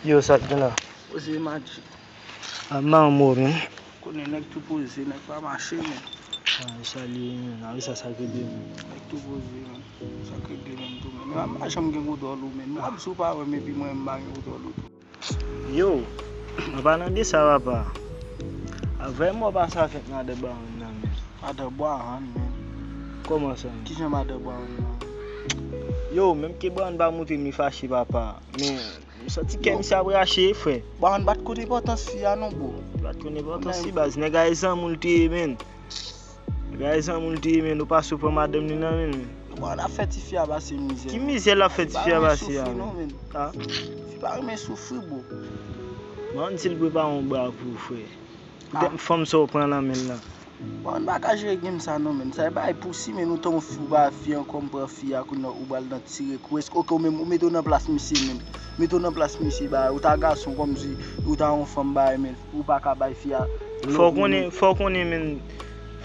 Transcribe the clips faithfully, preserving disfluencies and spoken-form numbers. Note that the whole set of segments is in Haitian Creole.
Yo, sa k gen la? Poze, Madji. A, m ba w mo, men. Konnen nèg tou poze, nèg pa mache, men. A, e sa li ye, men. A, e sa, sa k rele, men. Nèg tou poze, men. Sa k rele, men, tou, men. Men m pa janm gen kontwòl ou, men. M pa di w pa wè m, epi mwen, m pa gen kontwòl ou tou. Yo, an palan de sa, papa. A, vrèman, w pase avèk madan Baron nan, men. Madan Baron, men. Kòman sa, men? Kijan madan Baron nan? Yo, menm ke Baron pa montre m li fache, papa. Men, m santi kè misye ap rache, frè. Baron pa t konn enpòtans fi a, non, bro. Li pa t konn enpòtans li, baz. Nèg a e zanmi l te ye, men. Nèg a e zanmi l te ye, men. Nou pase w pran madanm li nan men, men. Baron ap fè ti fi a pase mizè. Ki mizè l ap fè ti fi a pase a, men? A? Fi pa renmen soufri, bro. Baron di l prepare yon bra pou ou, frè. Poutèt fanm sa w pran nan men l lan. Bon, m pa ka jere game sa non, men. Sa e bay pousi, men, ou tan w fi, ou pa fi ankò, m pran fi a, kounye a ou pral nan ti rekwès. Oke, ou menm, ou mete w nan plas misye, men. Mete w nan plas misye, bay, ou ta gason, kòmsi ou ta yon fanm, bay, men, ou pa ka bay fi a. Fò w konnen, fò w konnen, men,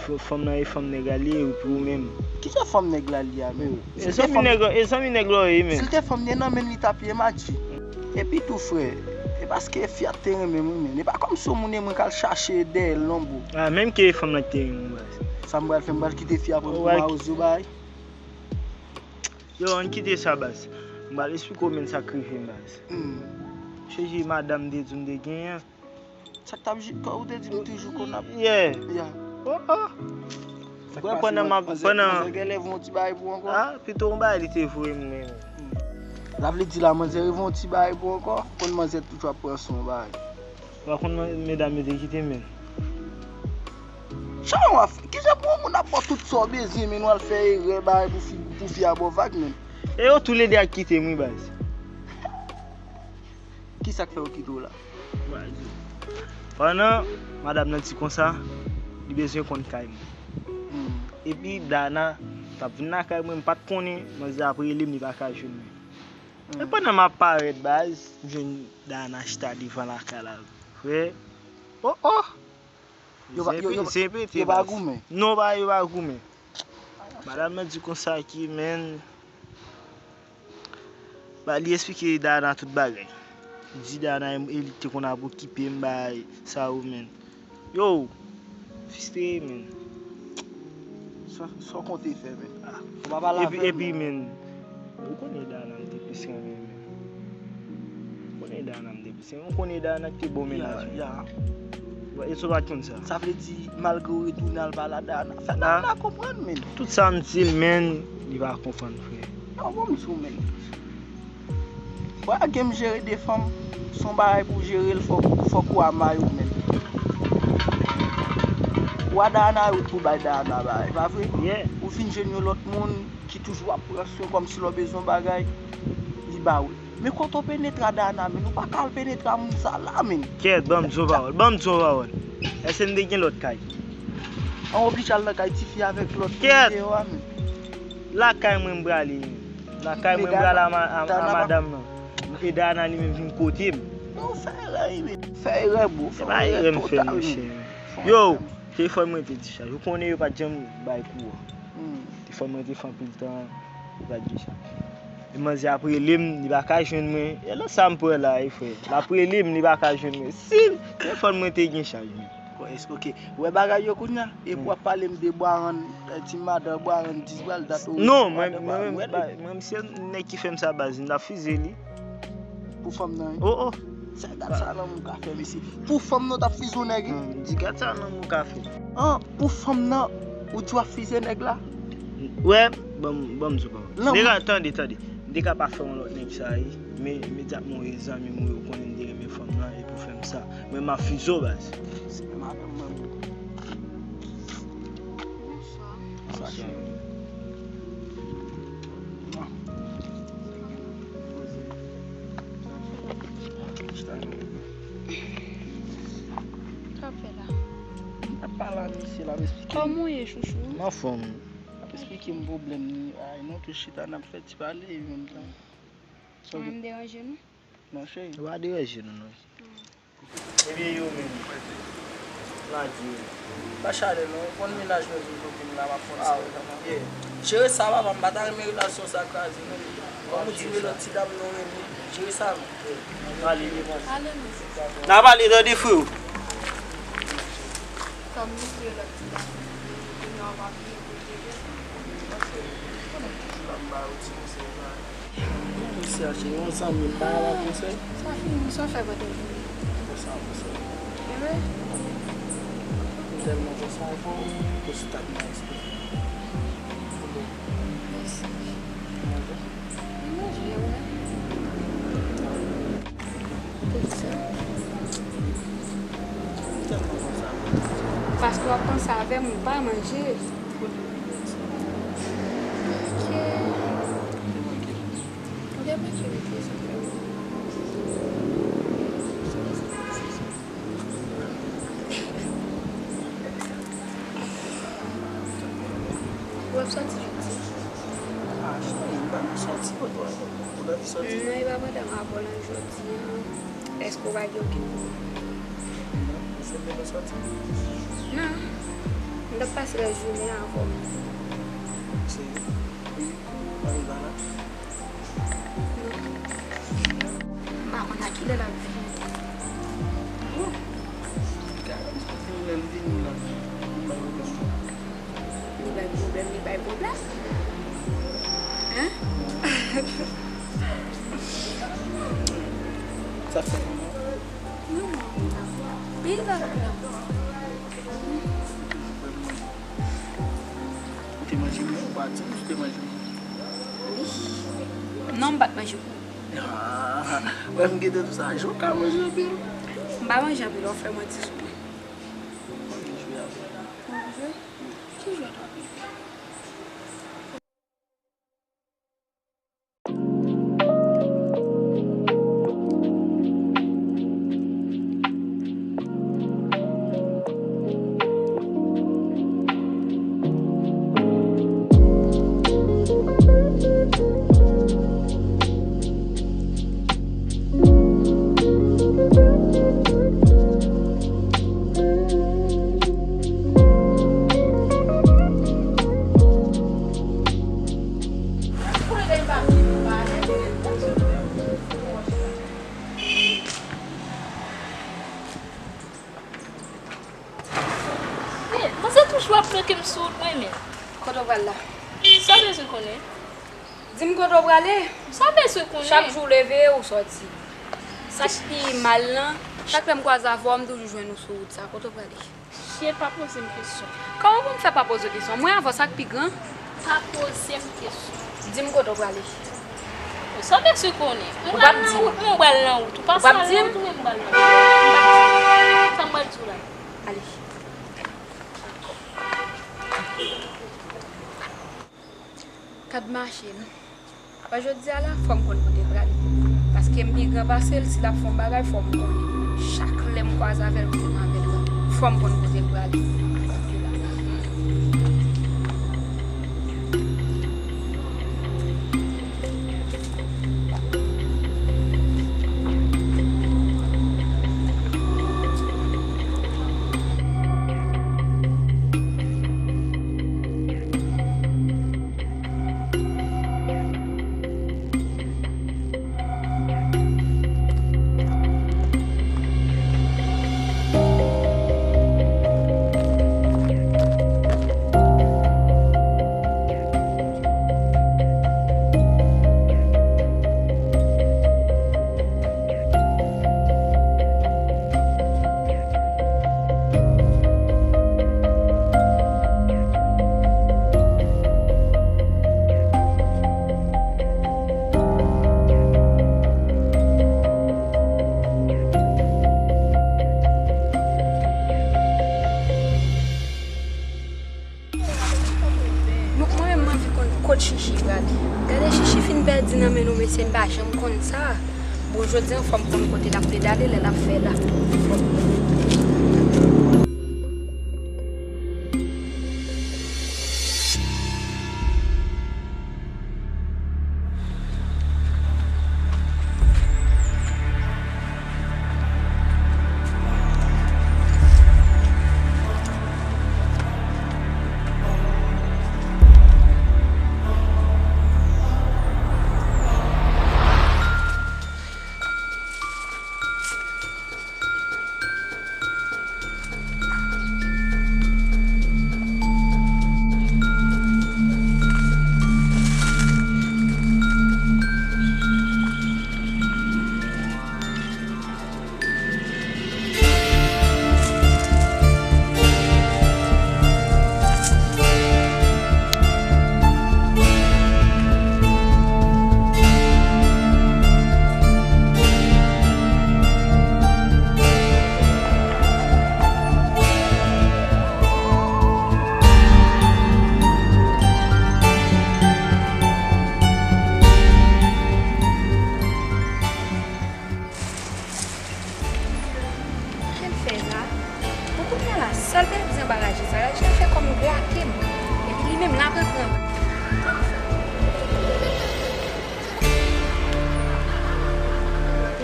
f-, fanm nan e fanm nèg la li ye, epi ou menm. Kijan fanm nèg la li a, men? E zanmi nèg, e zanmi nèg la w ye, men. Si l te fanm, li nan men li t ap ye, Madji. Epi tou, frè, e paske fi a te renmen m, wi, men. E pa kòmsi yon moun e mwen k al chache dèyè l, non, bro. A, menm ke fanm nan ki te renmen w, baz. Sa m pral fè, m pral kite fi a pran pou mawozo, bay. Yo, ann kite sa, baz. M pral esplike w, men, sa k rive m, baz. Hmm. Chèche madanm m te di m te genyen. Sa k t ap ji-, kò ou te di m toujou konn ap. Yeah. Yeah. Oh, oh. Sa k pase, pandan m ap, manzè, pandan manzè gen lè voye yon ti bagay pou ou ankò? A, pito yon bagay li te voye m, men. Hmm. Sa vle di la, manzè voye yon ti bagay pou ou ankò? Konn manzè toujou ap pran swen yon bagay. Ou pa konn man-, medam yo te kite m, men. Jan w ap fè, kijan pou yon moun ap ba w tout sa w bezwen, men w al fè erè bagay pou fi, pou fi a ba w vag, men. E yo toulede a kite m, wi, baz. Kisa k fè yo kite w la? Pandan madanm nan di konsa, li bezwen konn kay mwen. Hmm. Epi Dana t ap vin lakay mwen, m pa t konnen, manzè ap rele m, li pa ka jwenn mwen. Hmm. E pandan m ap parèt, baz, m jwenn Dana chita devan lakay la. Frè, oh, oh! Yo pa, yo, yo, zen pete, yo pa goumen? Non, pa, yo pa goumen. Madanm nan di konsa ki, men, ba, li esplike Dana tout bagay. Li di Dana e li te konn ap okipe m, bay, sa yo, men. Yo, fistre, men. Sa, sa w konte fè, men? A. Ou pa pale avè m, epi, men, ou konnen Dana m te plis renmen, men. Ou konnen Dana m te plis renmen. Ou konnen Dana ki te bon mennaj, men. Ya, ya. Bon, e sa w pa t konn sa? Sa vle di, malgre w retounen al pale a Dana, fè Dana konprann, men. Tout sa m di l, men, li pa konprann, frè. Non, bon, m di w, men. Bra gen m jere de fanm, se yon bagay pou w jere l, fòk, fòk ou a may ou menm. Ou a Dana, ou tou bay Dana bagay, pa vre? Yeah. Ou vin jwenn yon lòt moun ki toujou ap pran swen kòmsi lè w bezwen yon bagay, li ba ou l. Men kote w penetre a Dana, men ou pa ka al penetre a moun sa la, men. Kèt, ban m di yon pawòl, ban m di yon pawòl. Èske n te gen lòt kay? An oblije al nan kay tifi avèk lòt moun deyò a, men. Lakay mwen m prale, men. Lakay mwen m prale a ma-, a, a madanm nan. E Dana li menm vin kote m. Non, fè erè, wi, men. Fè erè, bro. Fè erè total, men. Yo, telefòn mwen te dichaj. Ou konnen yo pa t janm bay kouran. Hmm. Telefòn mwen te fè anpil tan, li pa t gen chaj. E manzè ap rele m, li pa ka jwenn mwen. E nan sa m pran la, e frè. L ap rele m, li pa ka jwenn mwen. Si telefòn mwen te gen chaj, men. Bon, èske, oke. Ou wè bagay yo kounye a? Epi w ap pale m de Baron, eh, ti madan Baron, dis bal dat ou. Non, mwen, mwen, mwen, mwen, se nèg ki fè m sa, baz, m t ap fize li. Pou fanm nan, wi. Oh, oh. Sa, gad sa lanmou ka fè, mesye. Pou fanm nan, w t ap fize yon nèg, wi. Hmm, di gad sa lanmou ka fè. An, pou fanm nan, ou di w ap fize nèg la? Wè, ban m, ban m di w pawòl. Lanmou. Nèg la, tande, tande. M te ka pa fè yon lòt nèg sa, wi. Men, imedyatman, w e zanmi m, wi, ou konnen m te renmen fanm nan, e pou fè m sa. Men m ap fize w, baz. Se madanm mwen, bro. Bonswa. Bonswa, cheri. Sa w ap fè la? M ap pale a misye, l ap esplike m. Kòman w ye, chouchou? M anfòm. L ap esplike m pwoblèm li. Ay, nou tou chita, n ap fè ti pale, menm tan. Mwen, m deranje nou? Non, cheri. Ou pa deranje nou, non. Hmm. Ebyen, yo menm. Lage yo. Pa chalè non, ou konn mennaj mwen vin kote m la, m ap fè yon ti bagay kòman. Jere sa, papa, m pa ta renmen relasyon sa kraze non. Kòm ou di m e lòt ti dam nan w renmen. Jere sa, m. N a pale devan. Ale, mesye. N a pale, tande, freo. Kòm nou te lòt ti la, kounye a w ap vin kote m. Paske, ou konnen toujou la, m ba yo ti konsèy sa. Mèsi, cheri, yon zanmi m pa ba konsèy. Sa fini, sa w fè pandan jounen? Konsa, konsa. E vre? M tèlman konsa avè w, ou se ta byen espere. Mèsi. Manje, wi. Paske w ap panse avè m, ou pa manje. Ok. Ou te manke, ok, sa fè mal. Ou ap sòti jodi? Ah, cheri, m pa nan sòti, kote w ap sòti? Non, e pa pandan m avè w lan jodi a. Èske w pa gen okenn pwoblèm? Non, se vle nou sòti? Non. M t ap pase lajounen avè w. Cheri, ann al la. M pa konn a kilè l ap vini. Oh, gade m soti m menm vini la. M bay pwoblèm. Li bay pwoblèm, li bay pwoblèm. Hein? Sa fè mal. Non, non, non. Li pa pwoblèm. Ou te manje mwen, ou pa di m ou te manje mwen. Wi. Non, m pa t manje pou ou. Ah, wè m gentan di w sa, jan w ka manje anpil. M pa manje anpil, w ap fè mwen di sou mwen. Mwen vin jwe avè w. Mwen vin jwe? Ki jwèt w ap jwe? Men, manzè toujou ap bloke m sou wout mwen menm. Kote w pral la? Sa w bezwen konnen? Di m kote w prale? Sa w bezwen konnen? Chak jou w leve, ou sòti. Sa k pi mal lan, chak lè m kwaze avè w, m toujou jwenn ou sou wout sa. Kote w prale? Cheri, pa poze m kesyon. Kòman pou m fè pa poze w kesyon? Mwen avè w, sa k pi gran? Pa poze m kesyon. Di m kote w prale. Sa w bezwen konnen? Ou pral nan wout, mwen pral nan wout. Ou pase al nan wout, ou menm pral nan wout. Ou p ap di m. Sa m pral di w la. Ale. Gad mache m. Apre jodi a la, fò m konn kote l prale. Paske m pi gran pase l, si l ap fè yon bagay, fò m konnen. Chak lè m kwaze avè l, m konnen avè l. Fò m konn kote l prale. Donk, mwen menm, m anvi konn kot Chichi prale. Gade, Chichi fin pèdi nan men nou, mesye, m pa janm konn sa. Bon, jodi a, fò m konn kote l ap plede ale, lè l ap fè la. Fò m Sa l te di anba raje sa, raje a fè kòm grate m. Epi li menm l ap rantre anba.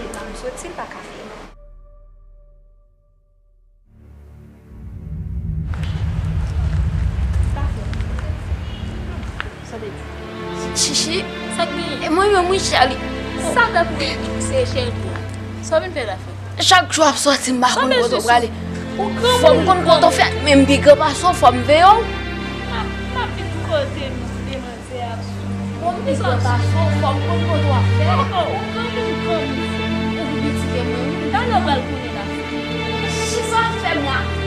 Epa m soti, l pa ka fè. Sa w te di? Chichi, sa k genyen? E mwen menm wi, Charlie. Sa w fè pou se Shelby? Sa w vin fè la fè? Chak jou w ap sòti, m pa konn kote w prale. Fò m konn kote w fè, men m pi gran pase w, fò m veye w. M ap vin kote m demann. Bon, m di sa, fò m konn kote w ap fè. Ou granmoun, granmoun. Ou pi piti ke mwen, wi. Talè w pral konnen la. Kisa w ap fè mwen?